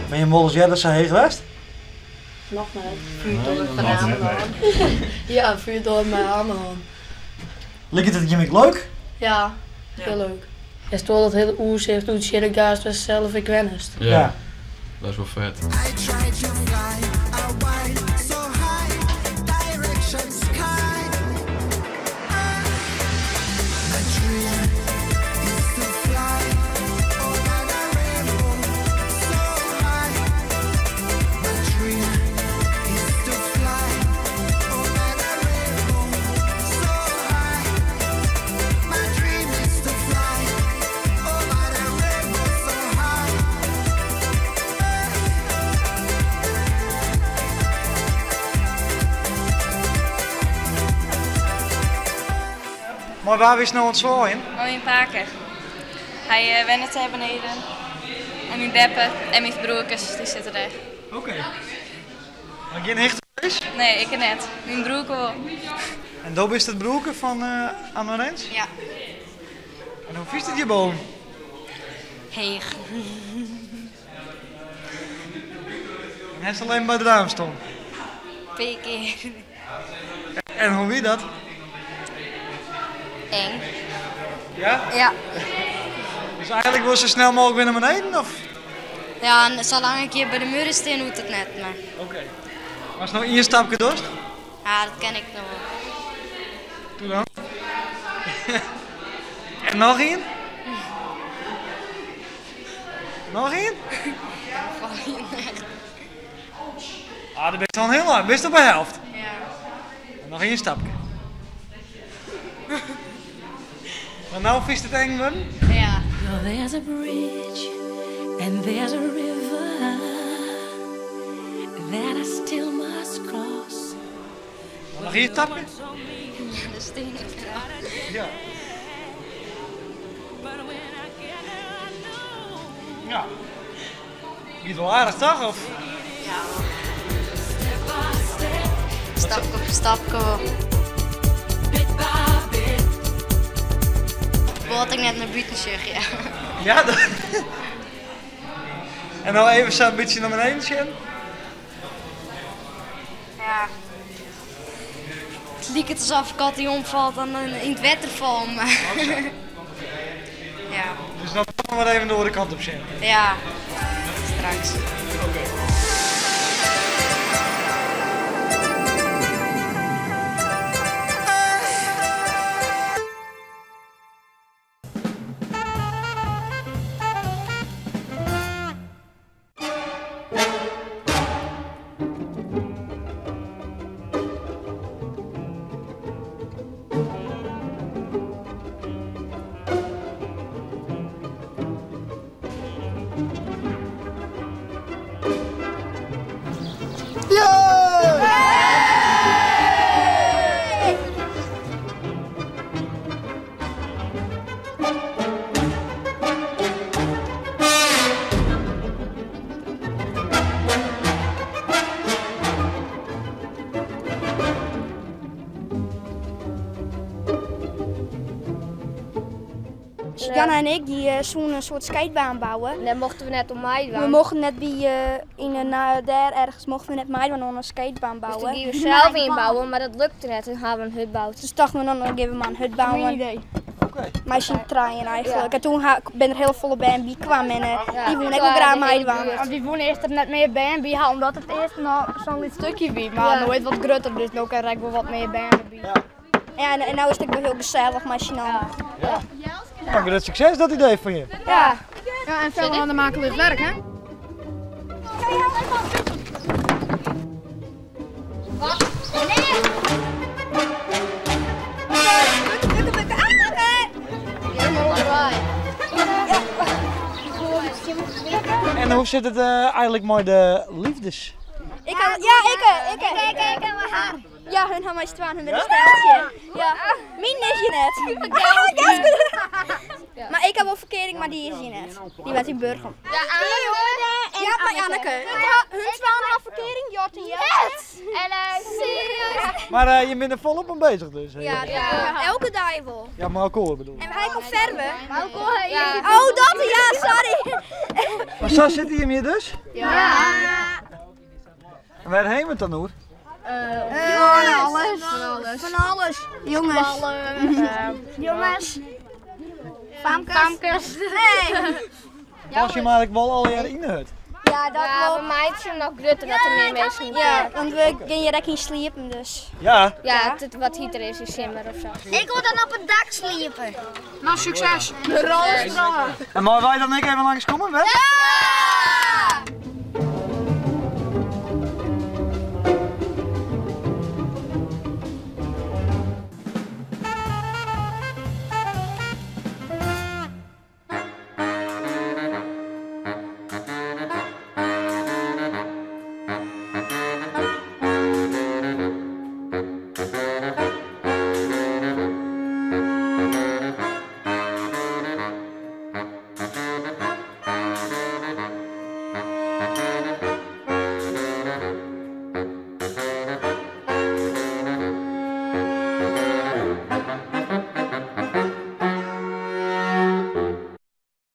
Ben je wolris earder sa heech west? Noch net. Fjoertoer fan Amelân. Ja, fjoertoer mei Amelân. Liket it jim ek leuk? Ja, hiel leuk. Is wol dat hiele oersicht oer Tsjerkegaast wêr'tst sels ek wennest. Ja. Dat is wol fet. Mei wa bist no oan it swaaien? Mei myn pake. Hy wennet dêr beneden. En myn beppe en myn broerkes, dy sitte dêr. Oké. Mar gjin hichtefrees? Nee, ik net. Myn broerke wol. En do bist it broerke fan Anne Rens? Ja. En hoe fynst it hjirboven? Heech. En hast al even by it raam stien? Pear kear. En hoe wie dat? Eng. Ja? Ja. Dus eigenlik wolst sa snel mooglik wer nei beneden? Of? Ja, salang ik hjir by de muorre stean hoecht it net, mar. Oké. Mar ast no ien stapke dochst? Ja, dat kin ik noch wol. Doe dan. En noch ien? Noch ien? Ah, dan bist al hiel ein. Bist op de helft. Ja. Noch ien stapke. Mar no fynst it eng wurden? Ja. There's a bridge and there's a river that I still must cross. Noch ien stapke? Ja, dêr stean ik noch. Ja. Ja. Giet wol aardich toch? Of? Ja. Stapke foar stapke wol. Wol dat ik net nei bûten sjoch, ja. Ja? En no even sa in bytsje nei beneden sjen? Ja. It liket alsof ik as dy omfalt dan yn it wetter fal, mar ja. Dus dan toch mar even de oare kant op sjen? Ja, straks. Oké. Janna en ik dy soene in soart skatebaan bouwe. En dêr mochten we net oan meidwaan. We mochten net by yn in dêr ergens mochten we net meidwaan oan in skatebaan bouwe. Dus toen giene we sels ien bouwe, mar dat lukte net. Toen hawwe we in hut boud. Dus tochten we dan gean we mar in hut bouwen. Myn idee. Mei syn trijen eigenlik. En toen binne der hiel folle bern by kwam en dy woene ek wol graach meidwaan. Want wy woene earst der net mear bern by ha, omdat it earst noch sa'n lyts stikje wie. Mar no is it wat grutter, dus no kinne der ek wol wat mear bern derby. Ja, en no is it ek wol hiel gesellich mei syn allen. Ja. Mar grut sukses dat idee fan jim. Ja. Ja, en veel aan de maker ligt werk, hè? En hoe sit it eigenlik mei de liefdes? Ik ha, ja, ik, ik, ik, ik, Ja, hun ha mei syn twaen hun in steltsje. Ja. Myn is hjir net. Mar ik ha wol ferkearing, mar dy is hjir net. Dy wennet yn Burgum. Ja, mei Anne. Janneke. Hun twaen ha ferkearing, Jort en Jelske. En serieus? Mar eh, je binne der folop oan bezig dus. hè? Ja, ja, elke dei wol. Ja, mei elkoar bedoel ik. En wy ha ferve. Ja. Oh, dat ja, sorry. Mar sa sitte jim hjir dus? Ja. En wêr ha jim it dan oer? Fan alles. Fan alles. Jonges. Jonges. Famkes. Famkes. Nee. Pas je maar ik wol allegear yn de hut. Ja, dat Ja, we meitsje hem noch grutter dat der mear minsken yn Ja, want we gean hjir ek yn sliepen dus. Ja. Ja, as it wat hiter is yn simmer of sa. Ik wil dan op het dak sliepen. Nou, succes! En meie wy dan ek even langskomme, hè? Ja!